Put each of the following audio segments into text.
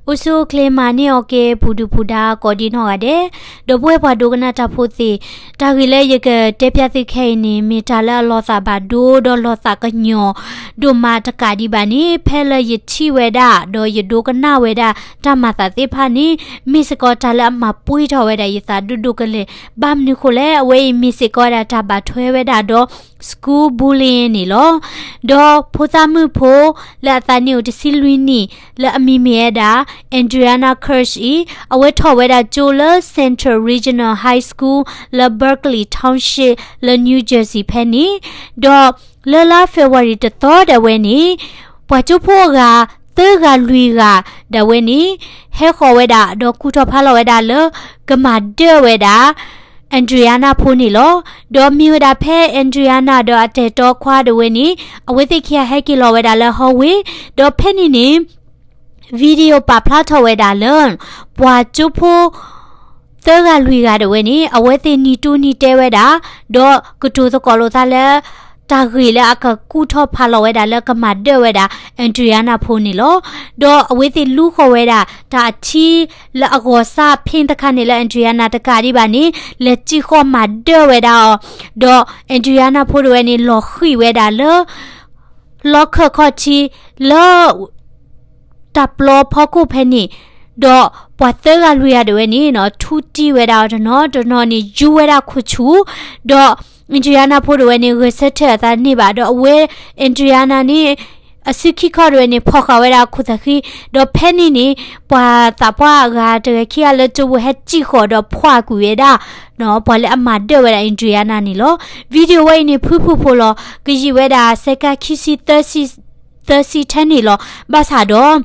အိၣ်ဆူၣ်အိၣ်ချ့မၤန့ၢ်အီၤက့ၤ ပူၤဒုၣ်ပူၤဒါကိးဒံနီၢ်ဂၤဒဲး, ဒီပုၢ်ဝဲၢ်ပှၤဒိကနၣ်တၢ်ဖိသ့ၣ်, တၢ်ဂ့ၢ်လၢယကတဲပျၢ်သုခဲအံၤန့ၣ် မ့ၢ်တၢ်လၢအလီၤသးဘၣ်ဒိဒီးလီၤသးကညီၤဒိၣ်မးတကးဒံးဘၣ်န့ၣ်, ဖဲလၢယထံၣ်ဝဲဒၣ် ဒီးယဒိကနၣ်ဝဲဒၣ်တၢ်မၤသးသ့ၣ်တဖၣ်န့ၣ်, မ့ၢ်စ့ၢ်ကီးတၢ်လၢအမၤပှံၢ်ထီၣ်ဝဲဒၣ်ယသးဒိၣ်ဒိၣ်ကလဲာ်, ဘၣ်မနုၤဃိလဲၣ်, အဝဲအံၤမ့ၢ်စ့ၢ်ကီးဝဲဒၣ်တၢ်ဘၣ်ထွဲဝဲဒၣ်ဒီး school bullying န့ၣ်လီၤ. ဒီးဖိသၣ်မုၣ်ဖိလၢအသးနံၣ်အိၣ်တဆံလွံၢ်နံၣ် လၢအမံၤမ့ၢ်ဝဲဒၣ် Adriana Kirsch အံၤ, အဝဲထီၣ်ဝဲဒၣ်ကၠိလၢ Central Regional High School လၢ Berkeley Township လၢ New Jersey ဖဲန့ၣ်, ဒီးလၢလါ February တသီဒၣ်ဝဲန့ၣ်, ပှၤကၠိဖိအဂၤ သၢဂၤလွံၢ်ဂၤဒၣ်ဝဲန့ၣ်, ဟဲဃီၤဝဲဒၣ် ဒီးကူၣ်ထီၣ်ဖးလီၤဝဲဒၣ်လၢ ကမၤဒၢၣ်ဝဲဒၣ် Adriana ဖိန့ၣ်လီၤ. ဒီးမ့ၢ်ဝဲဒၣ်ဖဲ Adriana ဒီးအတၢ်အဲၣ်တီခွါဒၣ်ဝဲန့ၣ်, အဝဲသ့ၣ်ခံဂၤဟဲက့ၤလီၤဝဲဒၣ်လၢ hallway, ဒီးဖဲန့ၣ်န့ၣ် video ပာ်ဖျါထီၣ်ဝဲဒၣ်လၢ ပှၤကၠိဖိ သၢဂၤလွံၢ်ဂၤဒၣ်ဝဲန့ၣ်, အဝဲသ့ၣ်နံၤတိၢ်နံၤတဲဝဲဒၣ်, ဒီးကတိၤသကိးလိာ်သးလၢ တၢ်ဂ့ၢ်လၢအကကူၣ်ထီၣ်ဖးလီၤဝဲဒၣ်လၢကမၤဒၢၣ်ဝဲဒၣ် Adriana ဖိန့ၣ်လီၤ. ဒီးအဝဲသ့ၣ်လူဃီၤဝဲဒၣ် တၢ်အထံလၢအဂီၤစၢ်ဖ့ၣ်တခါန့ၣ်လၢ Adriana တကးဒံးဘၣ်န့ၣ်, လဲၤစံၣ်ဃီၣ်မၤဒၢၣ်ဝဲဒၣ်အီၤ, ဒီး Adriana ဖိဒၣ်ဝဲန့ၣ် လီၤဃံၣ်ဝဲဒၣ်လၢ လီခၢၣ်ခီၣ်ထံးလၢ တၢ်ပျီဖီခိၣ်ဖဲန့ၣ်, ဒီးပှၤသၢဂၤလွံၢ်ဂၤဒၣ်ဝဲန့ၣ် ထူတံၢ်ဝဲဒၣ်အီၤတနီၤတနီၤန့ၣ် ယူဝဲဒၣ်ခိၣ်ဆူၣ်, ဒီး Adriana ဖိဒၣ်ဝဲန့ၣ် ဂဲၤဆၢထၢၣ်အသးတန့ၢ်ဘၣ်, ဒီးအဝဲ Adriana န့ၣ် အစုခံခီဒၣ်ဝဲန့ၣ် ဖီၣ်ဃာ်ဝဲဒၣ်အခိၣ်သးဃံ, ဒီးဖဲန့ၣ်န့ၣ် ပှၤသးပှၢ်အဂၤတဂၤခံဂၤလၢကၠိပူၤဟဲစံၣ်ဃီၤဒီးဖှီၣ်ကွံာ်ဝဲဒၣ် ပှၤလၢအမၤဒၢၣ်ဝဲဒၣ် Adriana န့ၣ်လီၤ. video ဝဲအံၤန့ၣ် ဖုၣ်ဖုၣ်ဖိလီၤ, ကယံာ်ဝဲဒၣ် စဲကါခံဆံ သၢဆံထဲန့ၣ်လီၤ. ဘၣ်ဆၣ်ဒီး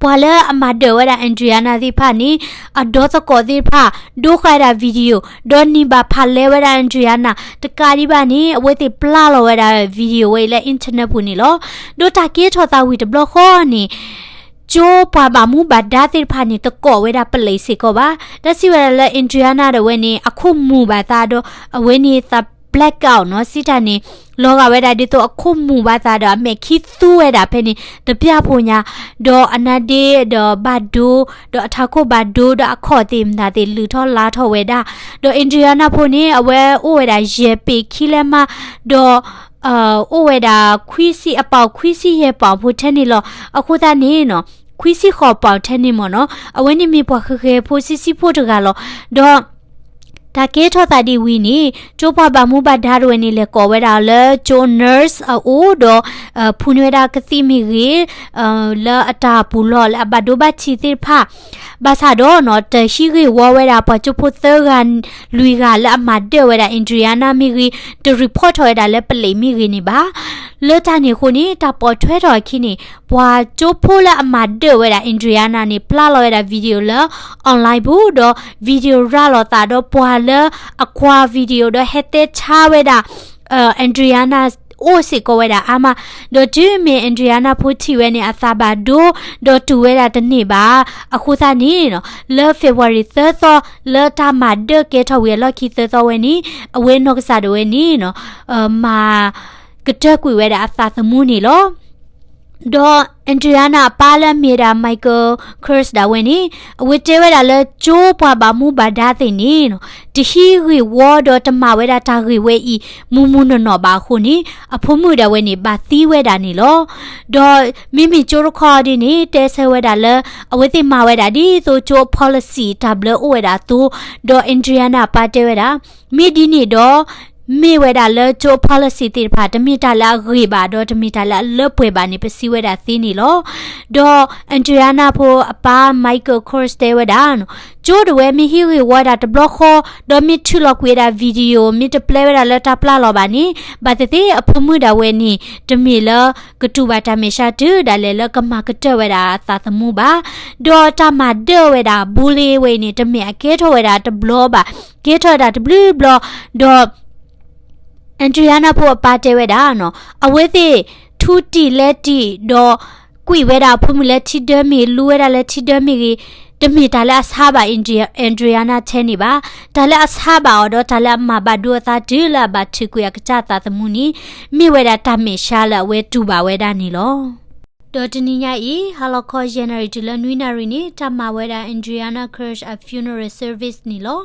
ပှၤလၢအမၤဒၢၣ်ဝဲဒၣ် Adriana သ့ၣ်တဖၣ်န့ၣ် အဒီသကိးသ့ၣ်တဖၣ် ဒိဃာ်ဝဲဒၣ် video ဒီးန့ၢ်ဘၣ်ဖးလဲဝဲဒၣ် Adriana တကးဒံးဘၣ်န့ၣ် အဝဲသ့ၣ်ပျၢ်လီၤဝဲဒၣ် video ဝဲအံၤလၢ internet ပူၤန့ၣ်လီၤ. ဒီးတၢ်ကဲထီၣ်သးဝံၤတဘျီဃီန့ၣ် ကၠိပှၤဘၣ်မူဘၣ်ဒါသ့ၣ်တဖၣ်န့ၣ် တကိးဝဲဒၣ်ပလံးစ့ၢ်ကီးဘၣ်. တၢ်စံးဝဲဒၣ်လၢ Adriana ဒၣ်ဝဲန့ၣ် အခိၣ်မူၤဘၣ်သးဒီး အဝဲန့ၣ်သး blackout နီၤ စံးတၢ်န့ၣ် လီၤဂာ်ဝဲဒၣ်ဒ်သိးအခိၣ်မူၤဘၣ်သးဒီးအမဲာ်ခံသူဝဲဒၣ်ဖဲန့ၣ် တပျၢ်ဖိညါ, ဒီးအနါဒ့ဒီးဘၣ်ဒိ ဒီးအထးခိၣ်ဘၣ်ဒိ ဒီးအခီၣ်သ့ၣ်မတၤသ့ၣ်လုၢ်ထီၣ်လါထီၣ်ဝဲဒၣ်, ဒီး Adriana ဖိန့ၣ် အဝဲအိၣ်ဝဲဒၣ်ယဲၢ်ပ့ၤခံလဲမး, ဒီး အိၣ်ဝဲဒၣ်ခွံဆံ အပီၣ်ခွံဆံယဲၢ်ပီၣ်ဖိထဲန့ၣ်လီၤ. အဃိသတးန့ၣ်နီၤ ခွံဆံဃိးပီၣ်ထဲန့ၣ်မ့ၢ်နီၤ အဝဲန့ၣ်မ့ၢ်ပှၤဃဲၤဃဲၤဖိဆံးဆံးဖိတဂၤလီၤ. ဒီး တၢ်ကဲထီၣ်သးဒ်ဝံၤန့ၣ် ကၠိပှၤဘၣ်မူဘၣ်ဒါတဝဲန့ၣ် လဲၤကိးဝဲဒၣ်လၢကၠိ nurse အအိၣ်ဒီး ဖူန့ၢ်ဝဲဒၣ်ကသံၣ်မ့ၢ်ဂ့ၤ လၢအတၢ်ပူၤလီၢ်လၢအဘၣ်ဒိဘၣ်ထံးသ့ၣ်တဖၣ်, ဘၣ်ဆၣ်ဒီးနီၤ တဟံးဂ့ၢ်ဝီဝဲဒၣ်ပှၤကၠိဖိသၢဂၤလွံၢ်ဂၤလၢအမၤဒၢၣ်ဝဲဒၣ် Adriana မ့ၢ်ဂ့ၤ, တreportထီၣ်ဝဲဒၣ်လၢပလံးမ့ၢ်ဂ့ၤန့ၣ်ဘၣ်. လၢတၢ်န့ၣ်အဃိန့ၣ် တၢ်ပိာ်ထွဲထီၣ်အခံန့ၣ် ပှၤကၠိဖိလၢအမၤဒၢၣ်ဝဲဒၣ် Adriana န့ၣ် ပျၢ်လီၤဝဲဒၣ် video လၢ online ပူၤ ဒီး video ရၤလီၤသးဒီးပှၤလၢအကွၢ် video ဒီးဟဲတဲဆါဝဲဒၣ် Adriana အိၣ်စ့ၢ်ကီးဝဲဒၣ်အါမး, ဒီးတုၤမ့ၢ် Adriana ဖိထံၣ်ဝဲန့ၣ် အသးဘၣ်ဒိ ဒီးတူၢ်ဝဲဒၣ်တန့ၢ်ဘၣ်. အဃိသတးန့ၣ်နီၤ လၢ February သၢသီ လၢတၢ်မၤဒၢၣ်ကဲထီၣ်ဝံၤအလီၢ်ခံသၢသီဝဲန့ၣ် အဝဲနီၢ်ကစၢ်ဒၣ်ဝဲန့ၣ်နီၤ မၤ ကတၢၢ်ကွံာ်ဝဲဒၣ်အသးသမူန့ၣ်လီၤ. ဒီး Adriana အပၢ်လၢအမ့ၢ်ဒၣ် Michael Kors ဒၣ်ဝဲန့ၣ် အဝဲတဲဝဲဒၣ်လၢကၠိပှၤဘၣ်မူဘၣ်ဒါသ့ၣ်န့ၣ်နီၤ တဟံးဂ့ၢ်ဝီဒီးတမၤဝဲဒၣ်တၢ်ဂ့ၢ်ဝဲအံၤ မုၢ်မုၢ်နီၢ်နီၢ်ဘၣ်အဃိန့ၣ် အဖိမုၣ်ဒၣ်ဝဲန့ၣ် ဘၣ်သံဝဲဒၣ်န့ၣ်လီၤ. ဒီးမ့မ့ၢ်ကၠိတခီဒ်န့ၣ် တဲဆၢဝဲဒၣ်လၢ အဝဲသ့ၣ်မၤဝဲဒၣ်ဒ်သိးကၠိအ policy တၢ်ဘျၢအိၣ်ဝဲဒၣ်အသိး, ဒီး Adriana အပၢ်တဲဝဲဒၣ် မ့ၢ်ဒ်န့ၣ်ဒီး မ့ၢ်ဝဲဒၣ်လၢကၠိအ policy သ့ၣ်တဖၣ် တမ့ၢ်တၢ်လၢအဂ့ၤဘၣ် ဒီးတမ့ၢ်တၢ်လၢအလၢပှဲၤဘၣ်န့ၣ် ပစံးဝဲဒၣ်သ့န့ၣ်လီၤ. ဒီး Adriana ဖိအပၢ် Michael Kors တဲဝဲဒၣ် ကၠိဒၣ်ဝဲမ့ၢ်ဟံးဂ့ၢ်ဝီဒၣ်တဘျီဃီ ဒီးမ့ၢ်ထုးလီၤကွံာ်ဝဲဒၣ် video မ့ၢ်တပျဲဝဲဒၣ်လၢတၢ်ပျၢ်လီၤဘၣ်န့ၣ် ဘၣ်သ့ၣ်သ့ၣ်အဖိမုၣ်ဒၣ်ဝဲန့ၣ် တမ့ၢ်လၢကတူၢ်ဘၣ်တၢ်မဲာ်ဆှးတုၤဒၣ်လဲာ်လၢကမၤကတၢၢ်ဝဲဒၣ်အသးသမူဘၣ်. ဒီးတၢ်မၤဒၢၣ်ဝဲဒၣ် bully ဝဲအံၤန့ၣ် တမ့ၢ်အကဲထီၣ်ဝဲဒၣ်တဘျီဘၣ်, ကဲထီၣ်ဝဲဒၣ်တဘျုးဘျီ, ဒီး Adriana ဖိအပၢ်တဲဝဲဒၣ်နီၤ အဝဲသ့ၣ်ထူတံၢ်လဲၤတံၢ် ဒီးကွံာ်ဝဲဒၣ်အဖိမုၣ်လၢထံဒၢမ့ၢ်ဂ့ၤ လူဝဲဒၣ်လၢထံဒၢမ့ၢ်ဂ့ၤ, တမ့ၢ်တၢ်လၢအဆါဘၣ် Adriana ထဲန့ၣ်ဘၣ်. တၢ်လၢအဆါဘၣ်အီၤဒီးတၢ်လၢအမၤဘၣ်ဒိအသးတုၤလၢအဘၣ်ထုးကွံာ်အကစၢ်သးသမူန့ၣ် မ့ၢ်ဝဲဒၣ်တၢ်မဲာ်ဆှးလၢအဝဲတူၢ်ဘၣ်ဝဲဒၣ်န့ၣ်လီၤ. ဒီးတနံၤညါအံၤ ဟါလီၤခီယဲၢ်နၣ်ရံၣ်တုၤလၢနွံနၣ်ရံၣ်န့ၣ် တၢ်မၤဝဲဒၣ် Adriana Kirsch အ funeral service န့ၣ်လီၤ.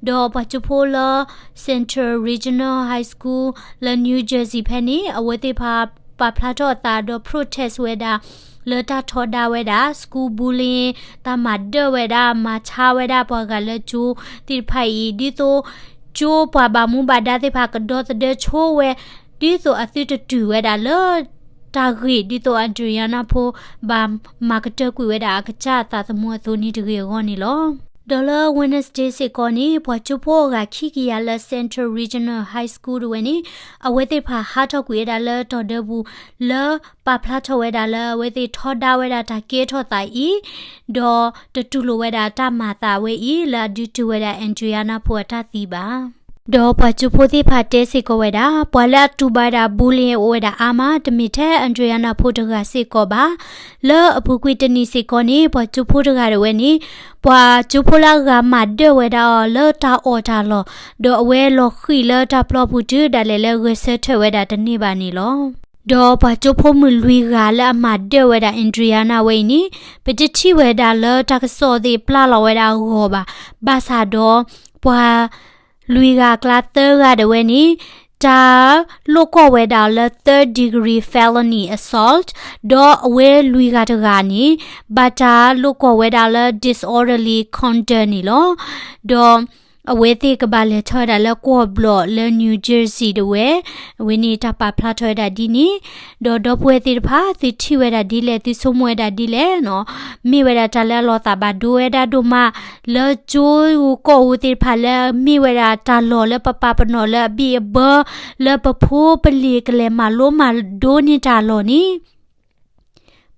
ဒီးပှၤကၠိဖိလၢ Central Regional High School လၢ New Jersey ဖဲန့ၣ် အဝဲသ့ၣ်တဖၣ်ပာ်ဖျါထီၣ်အသးဒီး protest ဝဲဒၣ် လၢတၢ်ထီဒါဝဲဒၣ် school bullying တၢ်မၤဒၢၣ်ဝဲဒၣ် မၤဆါဝဲဒၣ်ပှၤဂၤလၢကၠိသ့ၣ်တဖၣ်အံၤ ဒ်သိးကၠိပှၤဘၣ်မူဘၣ်ဒါသ့ၣ်တဖၣ်ကဒီသဒၢဆိဝဲ ဒ်သိးအသုတတုၤဝဲဒၣ်လၢတၢ်ဂ့ၢ် ဒ်သိး Adriana ဖိ ဘၣ်မၤကတၢၢ်ကွံာ်ဝဲဒၣ်အကစၢ်အသးသမူအသိးန့ၣ်တဂ့ၤအဂီၢ်န့ၣ်လီၤ. ဒီးလၢ Wednesday စ့ၢ်ကီးန့ၣ် ပှၤကၠိဖိအဂၤခံကယၤလၢ Central Regional High School တဝဲန့ၣ် အဝဲသ့ၣ်တဖၣ်ဟးထီၣ်ကွံာ်ဝဲဒၣ်လၢတီၤဒၢပူၤ လၢပာ်ဖျါထီၣ်ဝဲဒၣ်လၢအဝဲသ့ၣ်ထီဒါဝဲဒၣ်တၢ်ကဲထီၣ်သးအံၤ ဒီးတတူၢ်လိာ်ဝဲဒၣ်တၢ်မၤအသးဝဲအံၤ လၢအဒုးတုၤဝဲဒၣ် Adriana ဖိအတၢ်သံဘၣ်. ဒီးပှၤကၠိဖိသ့ၣ်တဖၣ်တဲစ့ၢ်ကီးဝဲဒၣ် ပှၤလၢအတူၢ်ဘၣ်ဝဲဒၣ် bullying အိၣ်ဝဲဒၣ်အါမး တမ့ၢ်ထဲ Adriana ဖိတဂၤစ့ၢ်ကီးဘၣ်. လၢအပူၤကွံာ်တနံၤစ့ၢ်ကီးန့ၣ် ပှၤကၠိဖိတဂၤတဝဲန့ၣ် ပှၤကၠိဖိလၢအဂၤမၤဒၢၣ်ဝဲဒၣ်အီၤလၢတၢ်အီၣ်တၢ်လီၢ် ဒီးအဝဲလီၤဃံၤလၢတၢ်ပျီပူၤတုၤဒၣ်လဲာ်လၢဂဲၤဆၢထၢၣ်ဝဲဒၣ်တန့ၢ်ဘၣ်န့ၣ်လီၤ. ဒီးပှၤကၠိဖိမုၣ်လွံၢ်ဂၤလၢအမၤဒၢၣ်ဝဲဒၣ် Adriana ဝဲအံၤန့ၣ် ပတထံၣ်ဝဲဒၣ်လၢတၢ်ကစီၣ်သ့ၣ်ပျၢ်လီၤဝဲဒၣ်အဂီၢ်ဘၣ်. ဘၣ်ဆၣ်ဒီး ပှၤလွံၢ်ဂၤအကျါသၢဂၤတဝဲန့ၣ် တၢ်လိာ်ကွီၢ်ဝဲဒၣ်အီၤလၢ third degree felony assault ဒီးအဝဲလွံၢ်ဂၤတဂၤန့ၣ် ဘၣ်တၢ်လိာ်ကွီၢ်ဝဲဒၣ်လၢ disorderly conduct န့ၣ်လီၤ. ဒီးအဝဲသ့ၣ်ကဘၣ်လဲၤထီၣ်ဝဲဒၣ်လၢကီၢ်ဘျီးလၢ New Jersey တဝဲ, အဝဲန့ၣ်တၢ်ပာ်ဖျါထီၣ်ဝဲဒၣ်ဒ်န့ၣ်, ဒီးဒီပုၢ်ဝဲၢ်သ့ၣ်တဖၣ် သုထံၣ်ဝဲဒၣ်ဒ်လဲၣ် သုဆိကမိၣ်ဝဲဒၣ်ဒ်လဲၣ်နီၤ, မ့ၢ်ဝဲဒၣ်တၢ်လၢအလီၤသးဘၣ်ဒိဝဲဒၣ်ဒိၣ်မး လၢကၠိဧိၤကီၢ်ဧိၤသ့ၣ်တဖၣ်လၢအမ့ၢ်ဝဲဒၣ်တၢ်လီၢ်လၢပပာ်ပနီၣ်လၢအဘံၣ်အဘၢ လၢပဖိပလံၤကလဲၤမၤလိမၤဒိးန့ၢ်တၢ်လီၢ်န့ၣ်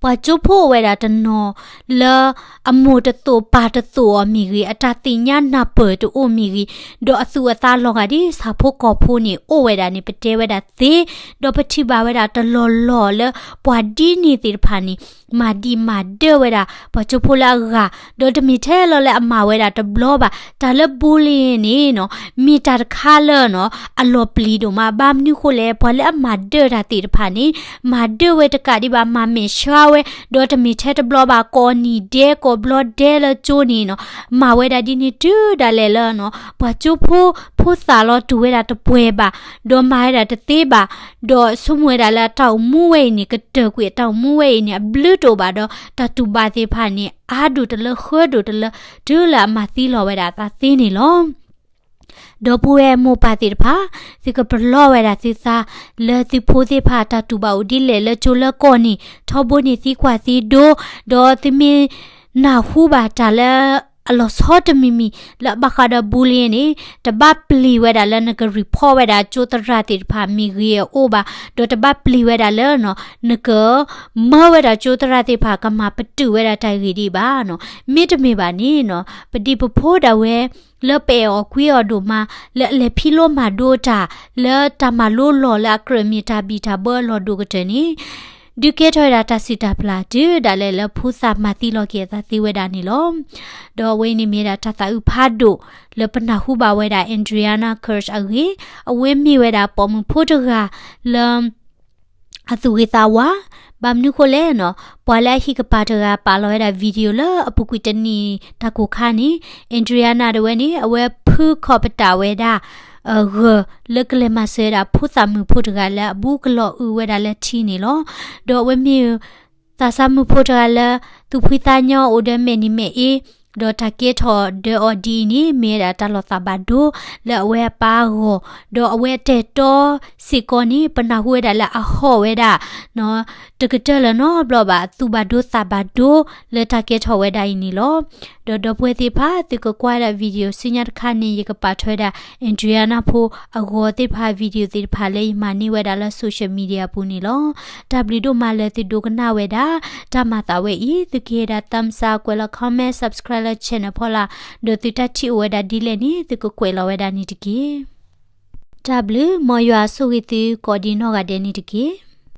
ပှၤကၠိဖိအိၣ်ဝဲဒၣ်တနီၤလၢအမိၢ်တသိၣ်ပၢ်တသိၣ်အီၤမ့ၢ်ဂ့ၤ, အတၢ်သ့ၣ်ညါနၢ်ပၢၢ်တအိၣ်မ့ၢ်ဂ့ၤ, ဒီးအသူၣ်အသးလီၤဂာ်ဒ်ဆၣ်ဖိကီၢ်ဖိန့ၣ် အိၣ်ဝဲဒၣ်န့ၣ် ပတဲဝဲဒၣ်သ့, ဒီးပထံၣ်ဘၣ်ဝဲဒၣ်တလီၢ်လီၢ်လၢပှၤဒ်န့ၣ်သ့ၣ်တဖၣ်န့ၣ် မၤဒံးမၤဒၢၣ်ဝဲဒၣ် ပှၤကၠိဖိလၢအဂၤ, ဒီးတမ့ၢ်ထဲလီၤလၢအမၤဝဲဒၣ်တဘျီဘၣ်, တၢ်လၢ bullying န့ၣ်နီၤ မ့ၢ်တၢ်တခါလၢနီၤ အလီၤပျံၤဒိၣ်မး, ဘၣ်မနုၤဃိလဲၣ် ပှၤလၢအမၤဒၢၣ်တၢ်သ့ၣ်တဖၣ်န့ၣ် မၤဒၢၣ်ဝဲတကးဒံးဘၣ် မၤမဲာ်ဆှးဝဲ, ဒီးတမ့ၢ်ထဲတဘျီဘၣ် ကိးနံၤဒဲး ကိးဘျီဒဲးလၢကၠိန့ၣ်နီၤ, မၤဝဲဒၣ်ဒ်န့ၣ်တုၤဒၣ်လဲာ်လၢနီၤ ပှၤကၠိဖိ ဖိသၣ်လီၤတူာ်ဝဲဒၣ်တပှဲၤဘၣ်, ဒီးမၤဝဲဒၣ်တသ့ဘၣ်, ဒီးဆိကမိၣ်ဝဲဒၣ်လၢအတၢ်အိၣ်မူဝဲအံၤန့ၣ် ကတၢၢ်ကွံာ်အတၢ်အိၣ်မူဝဲအံၤန့ၣ် အဘျုးတအိၣ်ဘၣ်ဒီး တၢ်တူၢ်ဘၣ်သ့ၣ်တဖၣ်န့ၣ် အါဒိၣ်တလၢဃၢဒိၣ်တလၢ တုၤလၢအမၤသံလီၤဝဲဒၣ်အသးသ့န့ၣ်လီၤ. ဒီပုၢ်ဝဲၢ်မိၢ်ပၢ်သ့ၣ်တဖၣ်, သုကပလီၢ်ဝဲဒၣ်သုသး လၢသုဖိသ့ၣ်တဖၣ်တၢ်တူၢ်ဘၣ်အိၣ်ဒ်လဲၣ်လၢကၠိလၢကီၢ်န့ၣ်, ထီဘိန့ၣ်သံကွၢ်သံဒိ, ဒီးသုမ့ၢ်နၢ်ဟူဘၣ်တၢ်လၢအလီၤဆီတမံၤမံၤ လၢအဘၣ်ဃးဒီး bullying န့ၣ်, တဘၣ်ပျံၤဝဲဒၣ်လၢနက report ဝဲဒၣ်ကၠိသရၣ်သ့ၣ်တဖၣ်မ့ၢ်ဂ့ၤအအိၣ်ဘၣ်, ဒီးတဘၣ်ပျံၤဝဲဒၣ်လၢနီၤ နက မၢဝဲဒၣ်ကၠိသရၣ်သ့ၣ်တဖၣ်ကမၤပတုာ်ဝဲဒၣ်တၢ်ဂ့ၢ်ဒံးဘၣ်နီၤ. မ့တမ့ၢ်ဘၣ်န့ၣ်နီၤ ပဒံးပဖိဒၣ်ဝဲ လၢပအဲၣ်အီၤကွံအီၤဒိၣ်မး လၢအလဲၤဖံးလိမၤဒိးတၢ် လၢတၢ်မၤလိလီၢ်လၢအကြၢးမ့ၢ်တၢ်ဘံၣ်တၢ်ဘၢအလီၢ်ဒိၣ်ကတၢၢ်န့ၣ် ဒုးကဲထီၣ်ဝဲဒၣ်တၢ်စူၢ်တၢ်ပျၢ်တုၤဒၣ်လဲာ်လၢဖိသၣ်မၤသံလီၤက့ၤအသးသ့ဝဲဒၣ်န့ၣ်လီၤ. ဒီးအဝဲအံၤန့ၣ်မ့ၢ်ဝဲဒၣ်တၢ်သးအုးဖးဒိၣ် လၢပနၢ်ဟူဘၣ်ဝဲဒၣ် Adriana Kirsch အဂ့ၢ်, အဝဲမ့ၢ်ဝဲဒၣ်ပိာ်မုၣ်ဖိတဂၤလၢ အသူၣ်ဂ့ၤသးဝါ, ဘၣ်မနုၤဃိလဲၣ်နီၤ, ပှၤလၢအဟံၣ်ကပၤတဂၤပာ်လီၤဝဲဒၣ် video လၢအပူၤကွံာ်တနံၣ်တၢ်ကိၢ်ခါန့ၣ် Adriana တဝဲန့ၣ် အဝဲဖုခီၣ်ပတာ်ဝဲဒၣ် ဂၢၢ်လၢကလဲၤမၤစၢၤဝဲဒၣ်ဖိသၣ်မုၣ်ဖိတဂၤလၢအဘူးကလီၤအုးဝဲဒၣ်လၢထံန့ၣ်လီၤ. ဒီးအဝဲမ့ၢ် သးစၢ်မုၣ်ဖိတဂၤလၢ သူၣ်ဖှံသးညီအိၣ်ဒီးမဲာ်နံၤမဲာ်အ့, ဒီးတၢ်ကဲထီၣ်ဒီးအီၤဒ်အံၤန့ၣ် မ့ၢ်ဝဲဒၣ်တၢ်လီၤသးဘၣ်ဒိလၢအဝဲအပၢ်အဂီၢ်, ဒီးအဝဲအတၢ်အဲၣ်တီစ့ၢ်ကီးန့ၣ် ပနၢ်ဟူဝဲဒၣ်လၢအဟီၣ်ဝဲဒၣ် တကတၢၢ်လၢၤနီတဘျီဘၣ် သူၣ်ဘၣ်ဒိသးဘၣ်ဒိလၢတၢ်ကဲထီၣ်ဝဲဒၣ်အံၤန့ၣ်လီၤ. ဒီးဒီပုၢ်ဝဲၢ်သ့ၣ်တဖၣ် သုကကွၢ်ဝဲဒၣ် video ဆူညါတခါန့ၣ် ယကပာ်ထွဲဒၣ် Adriana ဖိအဂီၤသ့ၣ်တဖၣ် video သ့ၣ်တဖၣ်လၢယမၤန့ၢ်ဝဲဒၣ်လၢ social media အပူၤန့ၣ်လီၤ. တၢ်ဘျုးဒိၣ်မးလၢသုဒိကနၣ်ဝဲဒၣ် တၢ်မၤသးဝဲအံၤ သုကဟ့ၣ်ဒၣ် thumbs up ကွဲးလီၤ comment subscribe လၢ channel ဖီလာ်, ဒီးသုတၢ်ထံၣ်အိၣ်ဝဲဒၣ်ဒ်လဲၣ်န့ၣ် သုကကွဲးလီၤဝဲဒၣ်န့ၣ်တက့ၢ်. တၢ်ဘျုး မ်ယွၤဆိၣ်ဂ့ၤသုကိးဒံနီၢ်ဂၤဒဲးန့ၣ်တက့ၢ်.